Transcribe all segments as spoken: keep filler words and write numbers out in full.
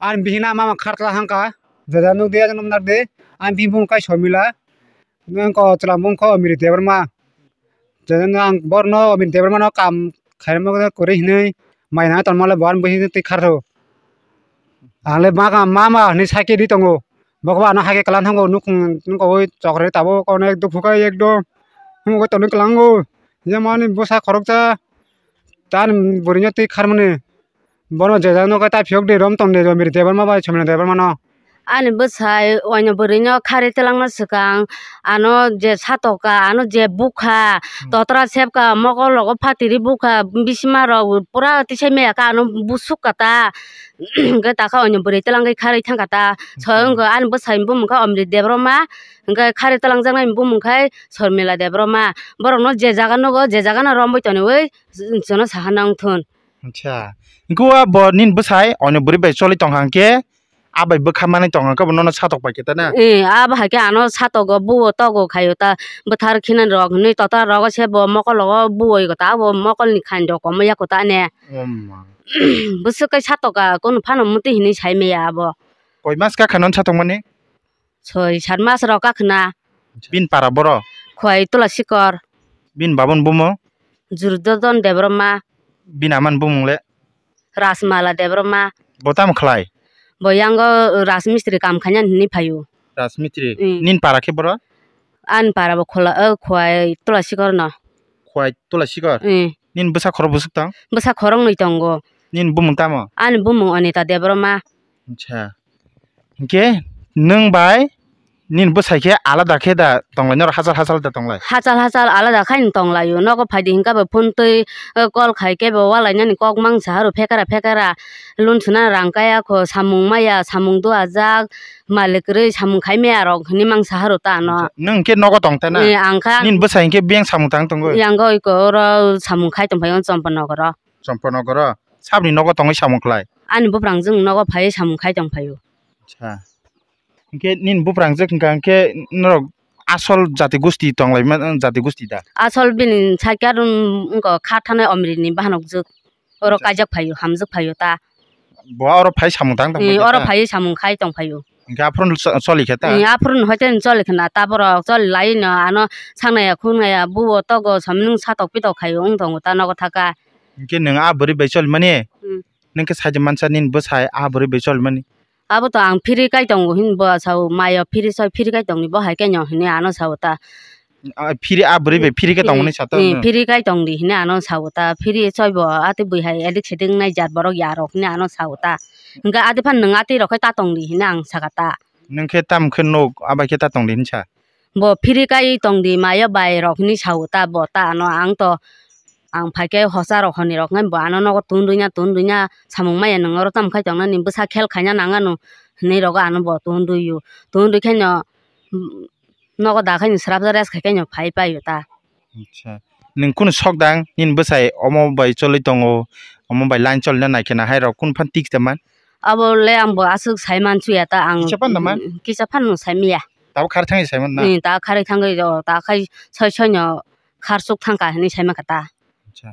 Ani bihikno mama khartla hangkha, jesa nukdi, ajak nuknardi. Ani bihik bumung kai Somila, nang ko chwla bumung kho Omiri Debbarma. Jesa nang borno Omiri Debbarmano kam khairokma kwrwi hinwi mai nang tongmale bo ani bihik twi khartho. Ang le mama hinwi sakhe di tongo. Bo khe bo ano hakhe kwlwng thango, nukhung nukgo ui chokre tabuk onek dukhu khe ekdom. Hwnwi tonwi kwlango. Jemani bwsa khoroksa, ta ani bwrwino twi kharmani. Bono jesa nokhe ta phiyok de rom tong de Omiri Debbarma bai Somila Debbarmano. Ani bwsai oino bwrwino kharwi twlangna swkang, ano je satoka, ano je bukha, Hmm. totra sepka, mokol rogo phatiri bukha, bisima rok pura tisai maya kha, ano busuk kha ta. Hwnkhe takha oino bwrwi twlangwi kharwi thangkha ta. Acha. Soyong ani bwsai bumung kha Omrit Debbarma, hwnkhe kharwi twlangjaknai bumung khai Sormila Debbarma. Borokno je jaga nugo, je jagano romwi tonwi chwngno saha nang thun. Acha. Hwnkhe o bo nini bwsai oino bwrwi bai choli tongkha hwnkhe, a bai bwkha manwi tongkha hwnkhe bo nono satok pai khe ta na? Eh, abo hai khe ano satogo, buo togo khaio ta, bwthar khinani rok hinwi totra rogo se bo mokol rogo buoi ta, abo mokolni khain rok komo yako ta ne. Om ma. Bwswk khe satoka, kunu phano muti hinwi sai maya abo. Koi mas ka khano satokmani? Soi sat mas rok kakhna. Bini para boro? Khwai Tula Sikor. Bini babun bumung? Jurdodon Debbarma. Bini aman bumung le? Rasmala Debbarma. Bo tamo khlai? Bo yango Rajmistri kam khaina hinwi phaio. Rajmistri? Mm. Nini para khe boro? Ani para bo khola, o, Khwai Tula Sikor no. Khwai Tula Sikor? Mm. Nini bwsa khorok bwswk tong? Bwsa khoroknwi tongo. Nini bumung tamo? Ani bumung Anita Debbarma. Acha. Hinkhe nwng bai nini bwsai khe alada khe da tonglai, norok hachal hachal da tonglai? Hachal hachal alada khai no tonglaio. Nogo phaidi hinkhe bo phone twi, eh, call khai khe bo walainani kok mang sa haro phekara phekara. Lun suna rang kaya kho, samung maya, samung dua jak, malik rwi samung khai maya rok hinwi mang sa haro ta ano. Acha. Nwng khe nogo tong ta na? Eh, ang kha. Nini bwsai hinkhe biyang samung tang tongo? Yang oi ko oro samung khai tong phaio Chompa nogoro. Chompa nogoro? Sabni nogo tongwi samung khlai? Ani buprang jwng nogo phaiwi samung khai tong phaio. Acha. Hinkhe nini buprang jwk hwnkha hinkhe norok asol jati gusti tonglaima, jati gusti da? Asol bini sakya rung wngkha kha thanai Omri ni bahanok jwk. Oro kaijak phaio, hamjak phaio ta. Bo oro phai samung tang tong Eh, phaikhe oro ta? Phaiwi samung khai tong phaio. Hinkhe aphuru cho-, choli khe ta? Eh, aphuru hoite choli khna ta borok choli lai no ano sangnaya khungnaya buo togo samung satok pitok khaio wng tongo ta nogo thaka. Hinkhe nwng a bwrwi bai choli mani? Hmm. Nwng khe saidi mansa nini bwsai a bwrwi bai choli mani? Abo to ang phiri kai tongo hin bo sao, mayo phiri soi phiri kai tongni bo hai khe no hinwi ano sao ta. A, phiri a bwrwi bai phiri khe tongmani sa ta Eh, no? Phiri kai tongdi hinwi ano sao ta. Phiri soi bo ati bui hai edik sedik nai jat borok ya rok hinwi ano sao ta. Hingke ati phan nwng ati rok khai ta tongdi hinwi ang saka ta. Nwng khe tam khe nuk abai khe ta tongdi hinsa? Bo phiri kai tongdi mayo bai rok hinwi sao ta bo ta ano ang to. Ang phaikhe hosa rok hwnwi rok nai bo ano nogo tun rwina tun rwina samung maya nwng oro tamo khai tongnani bwsa khel khaina nang ano hinwi rogo ano bo tun rwio tun rwikhe no nogo da khai no swrapsa rest khai khai no phai paio ta. Acha. Nwng kunu sok dang nini bwsai omo bai choli tongo omo bai line cholina nai khe na hai rok kunu phan tik tama? Abo le ang bo aswk sai man chuya ta ang. Kisa phan da man? Kisa phan no sai miya. Tabo khar thangwi sai man na? Ni ta khar thangwi ta khai soi soi no khar chuk thang kha hinwi sai man kha ta. Acha.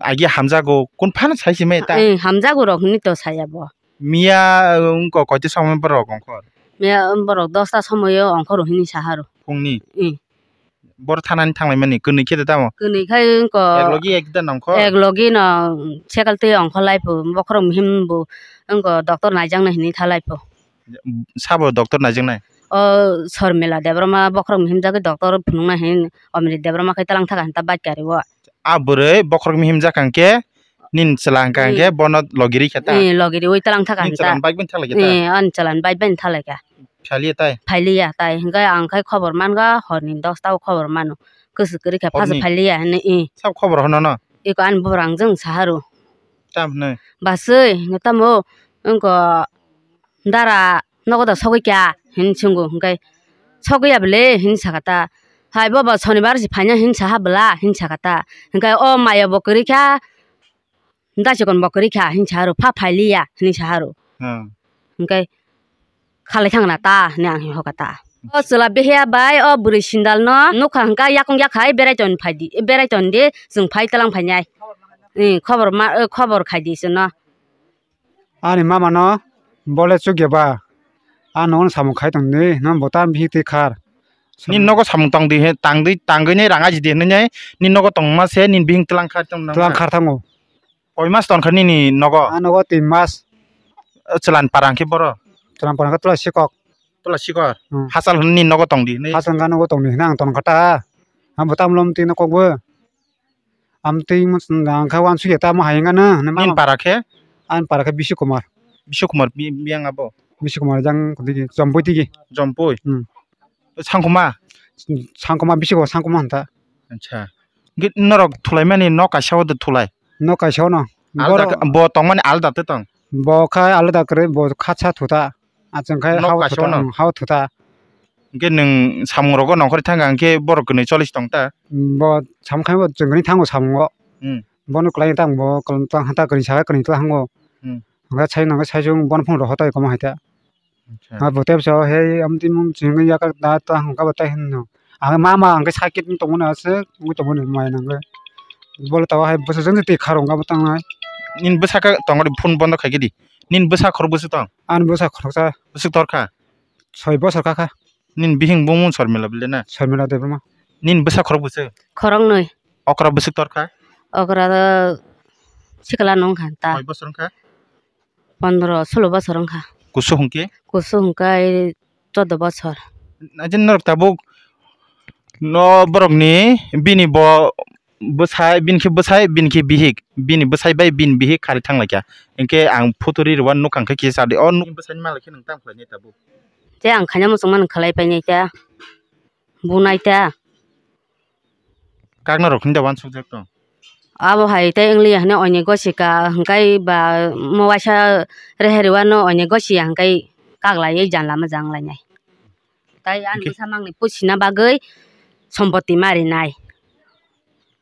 Agi hamjago kun phano sai se mai ta? Eh, hamjago rok hinwi to saya bo. Miya, um, ko koito somoi borok ongkhor? Miya, um, borok dosta somoio ongkhor hinwi saharo. Phungni? Eh. Bor thanani thanglai mani kwnwi khe tamo? Kwnwi khai ko. Ek logi ek da nongkhor? Ek logi no sekal twi ongkhor lai phu bokhorok mihim bo wngko doctor naijaknai hinwi thalai phu. Sabo doctor naijaknai? O Sormila Debbarma bokhorok mihim jagwi doctor phunuknai hin Omrit Debbarma khai talang thaka hinta bike gari o. A bwrwi bokhorok mihim jak hwnkhe nini chwla hwnkha hwnkhe bono logiri khe ta? Eh, logiri oi talang thaka hinta. Nini chwla bike bai thalai khe ta? Eh, ani chwla bike bai thalai kha. Phaliya tai? Phaliya tai hwnkhe ang khai khobor manga horni dosta o khobor mano. Kwswk kwrwi kha phasa phaliya hinwi. Sabo khobor hono no? Eko ani bubrang jwng saharo. Tam hinwi? Baswi, tamo wngko dara nogo da sogwi kya hin swngo hwnkhe sogwi ya bwle hin saka ta. Hai bobo sonibar se phaina hin saha bwla hin saka ta. Hwnkhe o maya bo kwrwi kha. Dasikon bo kwrwi kha hinwi saharo, pha phailiya hinwi saharo. Hmm. Hwnkhe khalai thangna ta hinwi ang hinwi hoka ta. O chwla beheya bai o bwrwi sindal no nukha hwnkha yakung yakhai berai ton phaidi, berai ton di chwng phai tlang phainai. Khobor ma, khobor khaidi chwngno. Ani mama no Bole chukya ba. A nono samung khai tong di, no bo tam bihik twi khar. Nini nogo samung tong di, he, tang di, tangwi nai rang aji di hinwi nai, nini nogo tongma se, nini bihik tlang khar tong. Tlang khar thango. Koi mas tong kha nini nogo? A nogo tin mas. O chwlan para hwnkhe boro? Chwlan para hwnkhe Tula Sikok. Tula Sikok? Hmm. Hachal hwnwi nini nogo tong di hinwi? Hachal hwnka nogo tong di hinwi ang tong kha ta. Ang bo tam lom twi no kok bo. Amtwi wngkha wansukya tamo hai wngkha na. Nini para khe? Ani para khe Bishu Kumar. Bishu Kumar bi-, biyang abo? Bishu Kumar jang digi, Jompui digi. Jompui? Hmm. Sangkuma? Sangkuma, Bishu Kumar Sangkuma hwnta. Acha. Hwnkhe norok thulaimani nok kaisa o de thulai? Nok kaisa o no. Alda borok khe, bo tongmani alda te tong? Bo kha alda kwrwi, bo khatsa thuta. Achwng khai nok hao kaisa thuta, no? Hmm, hao thuta. Hwnkhe nwng samung rogo nongkhorwi thangkha hwnkhe borok kwnwi cholish tong ta? Bo samung khai bo chwng kwnwi thango samungo. Hmm. Bono kwlai tang bo kwlwng tlang hata kwrwi saka kwrwi tlang hango. Hmm. Hwnkhe sai nangkhe sai chwng bono phone rohor tai komo hai ta. Acha. Ha bo tebsa he amtwi mung chwng yakar da ta hwnkha bo tai hinno. Ang mama ang khe sakit wng tongmani aswk wngwi tongmani mai nangkhe. Bole tabuk hai bwsajwk twi kharwngkha bo tangnai. Nini bwsakhe tongmani phone bondo khaikhe di. Nini bwsa khorok bwswk tong? Ani bwsa khoroksa. Bwswk torkha? Soi bosor kakha. Nini bihing bumung Sormila bile na? Sormila Debbarma. Nini bwsa khorok bwswk? Khoroknwi. Okra bwswk torkha? Okra do sikla nungkha ta. Koi bosor wngkha? Pondro, sulo bosor wngkha. Kusu hwnkhe? Kusu hwnkhe ai choddo bosor. Aje norok tabuk no borokni bini bo bwsai, bini khe bwsai, bini khe bihik, bini bwsai bai bini bihik kharwi thanglaikha. Hinkhe ang photo ri rwna nukha, hinkhe kisa di, o nuk-, bwsaini malai khe nwng tamo khlainai tabuk? Tei ang khaina muchungmani khlai painai khe, bunai ta. Kakna rok hinda wansukjak tong? Abo hai tei wngliya hwnwi oini gosika hwnkhe ba mo waisa rehe rwano oini gosiya hwnkhe kaklaiwi janla majang lainai. Tai ani bwsa mangni pusina bagwi sompoti marinai.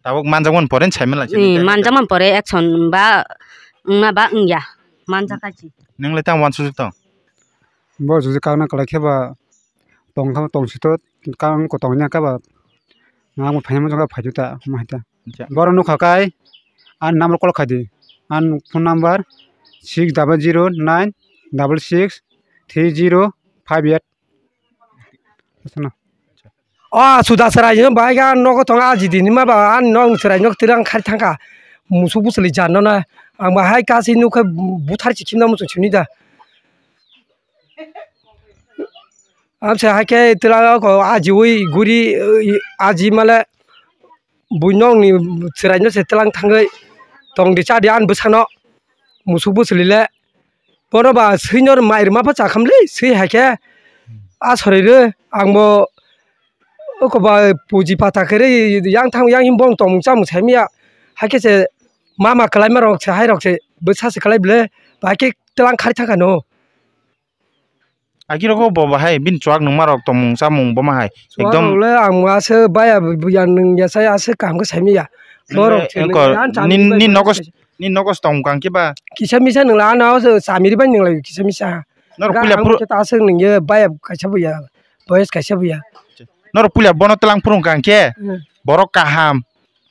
Tabuk manjakmani pore sai manlai. Manjakmani pore action ba wngma ba wngya manjakha si. Nwngle tamo wansukjak tong? Bo juji kakna kwlai khe ba tongkha tongsi to kang ko tongya khe ba nang phaima jokha phaidu ta ma hai ta. Acha. Boro nukha kai ani number call khai di. Ani phone number six double zero nine double six three zero five eight. O suda chwrai no bahai khe ang nogo tongo, a jidi hinma ba ani nok chwrai nok twlang khai thangkha, musuk bwswli jan no na ang bahai kasi nukhe buthar si khimna muchung simi da. Amsa hai khe twlang ko ajiwi guri aji male buino ni chwrai no se twlang thangwi tong di cha di ani bwsano musuk bwswli le. Bono ba swi no mai rwma pha cha khamli swi hai khe a sorai rw ang bo oko ba puji pata khe rw yang thang yang him bong tongmung chamung sai manya hai khe se mama kwlai ma rok se hai rok se bwsa se kwlai ble ba khe twlang khai thang kha no. Agi rogo bo bahai bini chuak nungma rok tongmung chamung bo ma hai. Chuak ekdom rok le ang aswk baya buya nung ya sai aswk kaham khe sai manya. Borok engkor nin nin nogo. Ni nogo se tong kang khe ba? Kisa misa nwng la ano chamiri bai nwng lai kisa misa. Norok puila phuru ta aswk nwng ye baya kaisa buya. Boyes kaisa buya. Norok puila bono twlang phuru kang khe. Hmm. Borok kaham.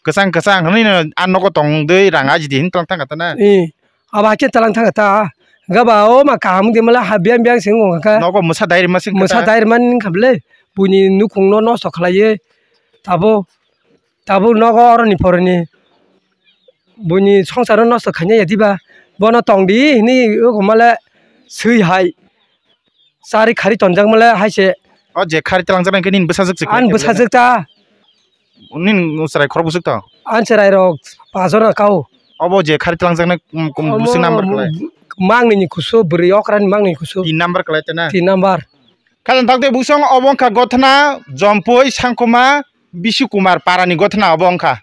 Kwchang kwchang hwnwi no a nogo tong dwi rang aji di hin twlang thang kha ta na. Eh. Aba khe twlang thang kha ta. Gaba o ma kaham di mala ha biang biang sing wng kha. Nogo mwsa dai rima sing kha ta. Mwsa dai rima ning kha ble. Buini nukhung no nosto khlai ye. Tabo. Tabuk nogo oroni poroni buini songsaro nosto khaina ya diba? Bono tong di hini oko male swi hai chari khari tonjak male hai se. O je khari twlangjak nang khe nini bwsajwk se ani bwsajwk ta. Nini chwrai khorok bwswk to? Ani chwrai rok pajor na kao. Obo je khari twlangjak nang bwswk number kwlai? Mangni ni kusu bwrwi okra ni mangni kusu. Tin number kwlai ta na? Tin number. Khajang thak tei busong obo wngkha Gothna, Jompui, Sangkuma, Bishu Kumar parani Gothna obo wngkha.